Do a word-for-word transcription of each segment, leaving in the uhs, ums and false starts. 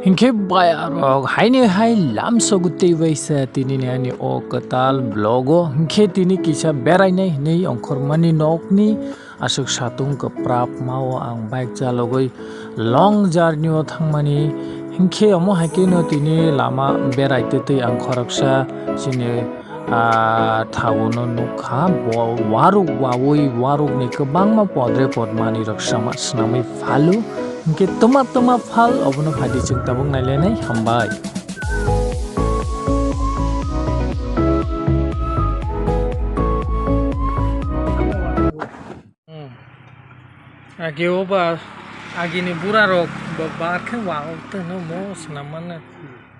Hinkhe bayarok haini hai lamsogo tei waisa tinini ani o kwtal vlogo. Hinkhe tini kisa berainai hinwi ongkhormani nokni aswk satung kwprap mao ang bike chalogwi long journey o thangmani. Hinkhe omo hai kheno tini lama berai twtwi ang khoroksa chini ah, thago no nukha, bo waruk wawi waruk ni kwbangma podre pod manwi rok sama swnamwi phalo, hinkhe twma twma phal obono phaidi chwng tabuk nailainai, hambai. Hmm. Agi o ba, agini bura rok ba, ba khe wa o tongno mo swnam mano.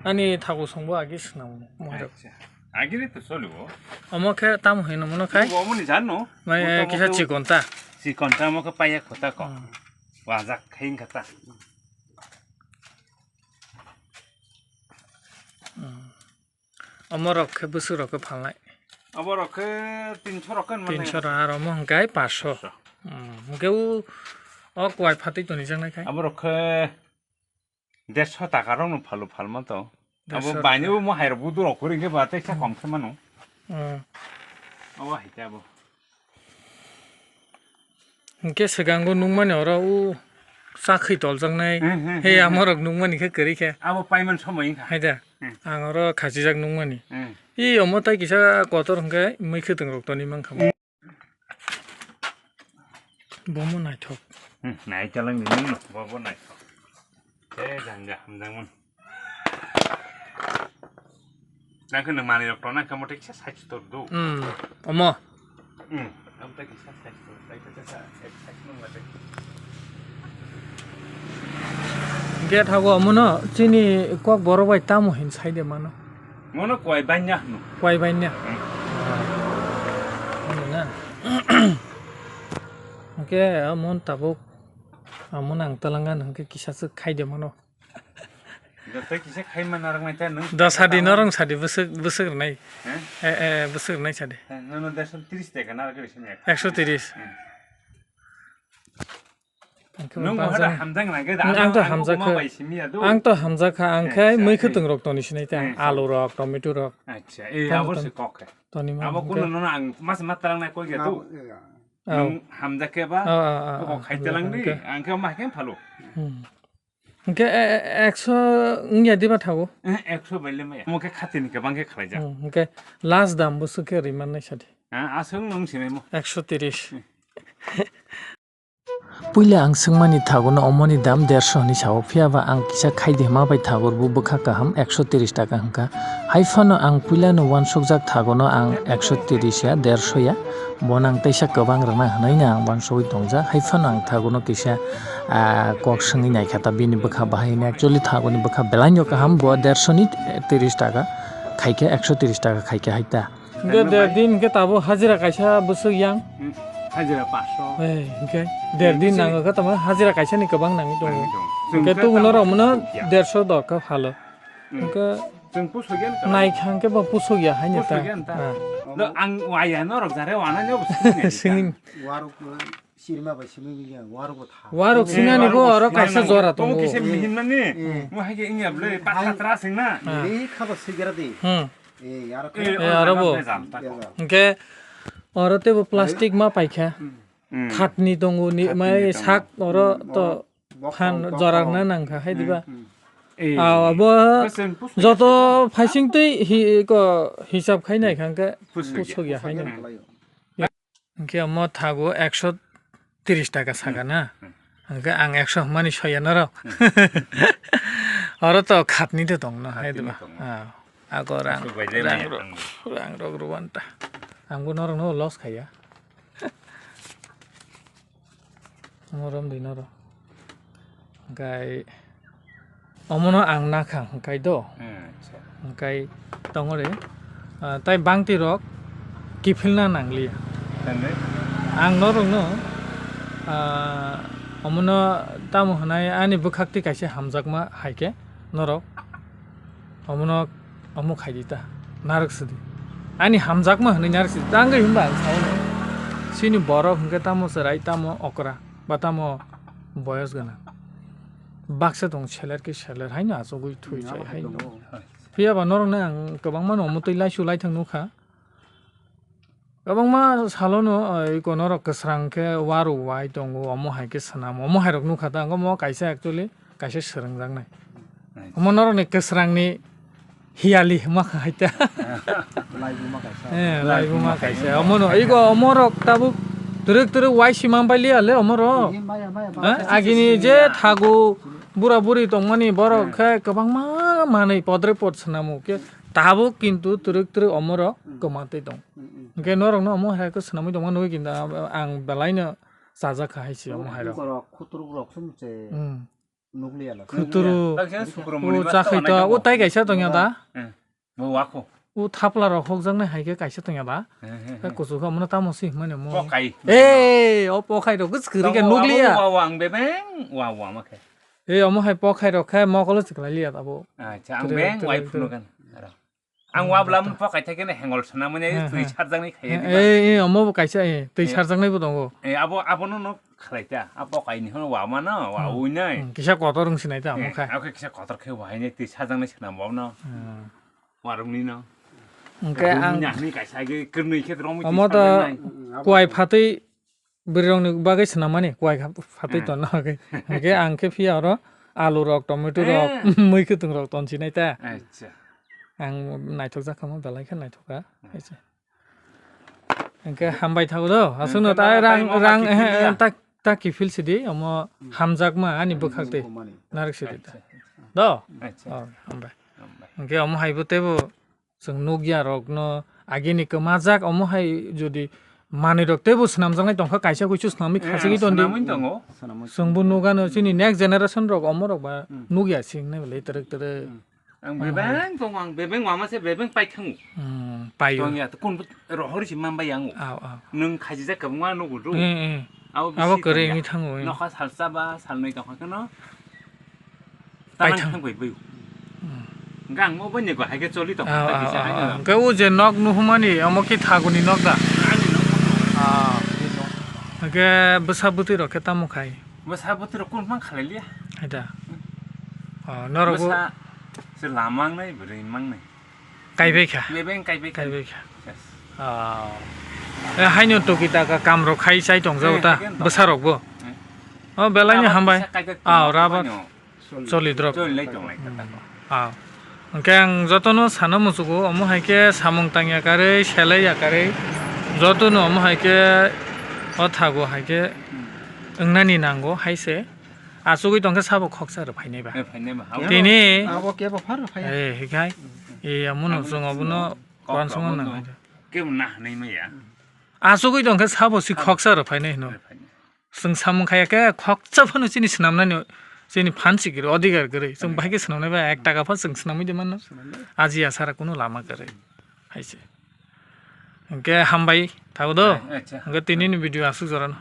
Ani thago songbo agi swnam mo. Acha. Agini to solibo. Omo khe tamo hino mono khai? Omo ni jano. Mai, omo to kisa omo to chikon ta. Chikon ta omo khe paya khota ko. Hmm. Wajak khai wngkha ta. Hmm. Omo rok khe bwswk rok khe phalnai. Obo rok khe tinso rok khe manai. Tinso rok aro omo hwnkhe paanso. Paanso. Hmm. Hwnkhe o, o kwai phatwi tonijaknai khai. Abo rok khe Derso taka rok no phalo phalma to. Abo derso baini taka. Bo mo hai rok budu rok kori hwnkhe ba teisa kom khe mano. Hmm. Abo hai khe abo. Hwnkhe swkango nukmani oro o chakhwi toljaknai. Hmm, hmm, he hmm, hmm. Amorok nukmani khe kwrwi khe. Abo paiman somoi wngkha. Hai da. Hmm. Ang oro khachijak nukmani. Hmm. I omo tai kisa kotor hwnkhe mui khwtwng rok toni mankha. Hmm. Bomo naithok. Hmm, naitolangni nungno, bobo naithok. Tei jang ja hamjakmano. Nang khe nwng manwi rok tongna khe mote kisa side tor do. Hmm, omo. Hmm, abo tei kisa side tor, side tor, side tor, side tor. Hwnkhe thago omono chini kok borok bai tamo hin sai de mano. Mono kwai banya hwno. Kwai banya. Hmm. Ano na. Hwnkhe amon tabuk amon ang talangan hwnkhe kisa swk khai de mano. Tei kisa khai man narwk nai ta nwng. Da sadi norong sadi bwswk, bwswk rwnai. He? Eh, eh, bwswk rwnai sadi. He, nono derso tris taka narwk rwsani. Ekso tris. Hmm. Ang khe nwng bahai hamjak nai khe, ang to hamjak kha. Ang to hamjak kha, ang khe mui khwtwng rok toni sinai ta, alu rok, tomato rok. Acha, eh, abo se kok khe. Toni ma abo kuno nono ang mas ma tarang nai koi khe tu. Nwng hamjak khe ba, kok khai telang di, ang khe ma khe phalo. Hmm. Hwnkhe, e, e, ekso wngya diba thago? Eh, ekso bai le maya. Omo khe khatini kwbang khe khlaijak. Hmm, hwnkhe last dam bwswk khe rwimannai sadi? Ha, aswk nwng sinai mo. Ekso tris. Hmm. Puila ang swngmani thagono omoni dam derso hinwi sao, phiyaba ang kisa khaide hwnma bai thagor bo bwkha kaham ekso tris taka hwnkha. Hai phano ang puilano uansukjak thagono ang ekso tris ya, derso ya, bono ang teisa kwbang rwna hwnwi no ang uansugwi tongjak. Hai phano ang thagono kisa, ah, kok swngwi naikha ta bini bwkha bahai hwnwi. Actually thagoni bwkha belai no kaham, bo derso ni tris taka khaikhe, ekso tris taka khaikhe hai ta. Hwnkhe der din hwnkhe tabuk hajira kaisa bwswk yang. Hmm, hajira paanso. Eh, hwnkhe der din nango khe tamo hajira kaisa ni kwbang nangwi tongo. Nangwi tongo. Hwnkhe tubun norok mono derso dorkha phalo. Hmm. Hwnkhe chwng pusuk ya nai kha hwnkhe bo pusuk ya haino ta. Pusuk ya ta. Ah. No, ang waya norok jare wana nyo pusuk ya. Sini. Waruk Sirma bai simi ya, waruk bo tha. Waruk sinani bo oro kaisa jora tongo. Kisa mihin mani. Hmm. Mo hai ke inya ble patha tra singna. Ah. Ni khaba sigra di. Hmm. Eh, aro khe. Eh, aro bo. Hwnkhe oro tebo plastic ma paikha. Hmm. Khatni tongo ni mai sak oro to phan jora na nangkha hai diba. Eh. Ah, abo joto phaising twi hi ko hisab khai nai kha hwnkhe pusuk ya hai nai. Hwnkhe omo thago ekso tris taka saka na. Hmm. Hwnkhe ang ekso hwnmani soya norok. Hmm. Oro to khatni de tongno hai diba. Khatni tongo. Ah, ago rang, rang rok, rang rok rwanta. Ang bo norok no loss khaiya. Omo romdi norok. Hwnkhe omono ang nakha hwnkhe do. Hmm, acha. Hwnkhe tongori, ah, tai bangti rok kiphilna nangliya. Tangwi? Ang norokno, ah, omono tamo hwnai ani bwkhakti kaisa hamjakma hai khe norok omono omo khaidi ta, narwk sidi. Ani hamjakma hwnwi narwk sidi. Tangwi hwnba ang sao no. Chini borok hwnkhe tamo chwrai, tamo okra, ba tamo boyos gwnang. baksa tong seler khe seler haino achugwi thwi chai haino. Phiya ba norokno ang kwbangma no omo twi laisu laithang nukha. Kwbangma salono, eh, iko norok kwsrang khe waru wai tongo, omo hai khe swnam, omo hai rok nukha ta, omo kaisa actually kaisa swrwngjaknai. Omo norokni kwsrangni hiyali hwnma kha hai ta. Laibuma kaisa. Eh, laibuma kaisa. Omo no, iko omo rok tabuk twrwk twrwk wai si man pai liya le omo rok. Eh, agini je thagu bura buri tongmani borok khe kwbangma manwi podre pod swnamo khe tabuk kintu twrwk twrwk omo rok kwma twi tong. Hwnkhe norokno omo hai khe swnamwi tongma nugwi kintu ang belaino chajak kha hai se omo hai rok. Borok khuturuk rok sum se nukliya la. Khuturu. Taksa Subramani o ma chakhai to, o tai kaisa tongya da? Eh. Bo wakho. O thapla rok hokjaknai hai khe kaisa tongya da? Eh, eh, eh. Kuchuk khe omono tamo si hwnmani mo. Pokai. Eh, o pokhai rok kwchwrwi khe nukliya. Wa, wa, ang bebeng, wa, wa, ma khe. Eh, omo hai pokhai rok khe mokolo chiklai liya abo. Acha, ang beng wai phunu kan. Ang wa bwlam pokai thai khe hengol sana manya twi sarjaknai khaiya diba? Eh, eh, omo bo kaisa, eh, twi sarjaknai bo tongo. Eh, abo, abono no khlai ta. A pokai ni hono wa mano, wa ui nai. Hmm, kisa kotor wng sinai ta, omo khai. Ako kisa kotor khe wa hai nai twi sarjaknai sana bo no. Hmm. Warung ni no. Hwnkhe ang ni kaisa ge kernoi khe rong omo to kuai phatwi bwrwirokni bagwi swnamani kuai kha phatwi tonna bagwi. Hwnkhe ang khe phiya oro alu rok, tomato rok, mui kwthwng rok ton sinai ta. Acha. Ang naithok jak kha mo belai khe naithok kha. Hwnkhe hambai thago do, aswkno tai rang, rang, tak, tak kiphil sidi, omo hamjakma ani bwkhak twi narwk sidi ta. Do? Acha. Oh, hambai. Hwnkhe omo hai bo teibo chwng nukya rokno agini kwmajak omo hai jodi manwi rok teibo swnamjaknai tongkha, kaisa kuisu swnamwi khachigwi tondi. Swnamwi tongo. Chwngbo nukano chini next generation rok omo rok ba nukya sing nai belai twrwk twrwk. Ang bebeng tongo, ang bebeng wama se bebeng pai thango. Hmm, paio. Tongya to kun rohori si man bai yango. Aw, aw. Nwng khachijak kwbangma nugo do. Eh, eh. Abo kwrwi wngwi thango, eh. Nokha salsa ba salnwi tongkha kheno. Paithang. Thang bai bai. Gang mo bani ko hai ke choli tong. Hwnkhe o je nok nuhumani omo khe thaguni nok da? Ani nok. Ah. Hwnkhe bwsa bwtwi rok khe tamo khai? Bwsa bwtwi rok kun mang khalai liya. Hai da. Ah, norok bo bwsa se lamang nai bwrwi mang nai. Kaibai kha. Bebeng kaibai kha. Kaibai kha. Yes. Ah. Eh, haino toki taka kam rok khai chai tong jao ta bwsa rok bo. Oh, belai ni hambai. Ah, rubber. Choli drop. Choli lai tong lai kha. Ah. Hwnkhe ang jotono sana muchugo, omo hai khe samung tang yakarwi, selai yakarwi, jotono omo hai khe o thago hai khe wngnani nango hai se. Achugwi tongkhe sabo khoksa rw phainai ba. Tini abo kebo phar rw phaiya. Eh, hikhai. Eh, amono chwng abono kok wansukna rok nang. Kebo na hwnwi maya. Achugwi tongkhe sabo si khoksa rw phainai hino. Chwng samung khaiya khe khoksa phano chini swnamnani chini phan si kwrwi, odhikar kwrwi. Chwng bahai khe swnamnai ba ek taka phan chwng swnamwi de mano. Aji asara kunu lama kwrwi. Hai se. Hwnkhe hambai thago do. Hwnkhe tinini video aswk jorano.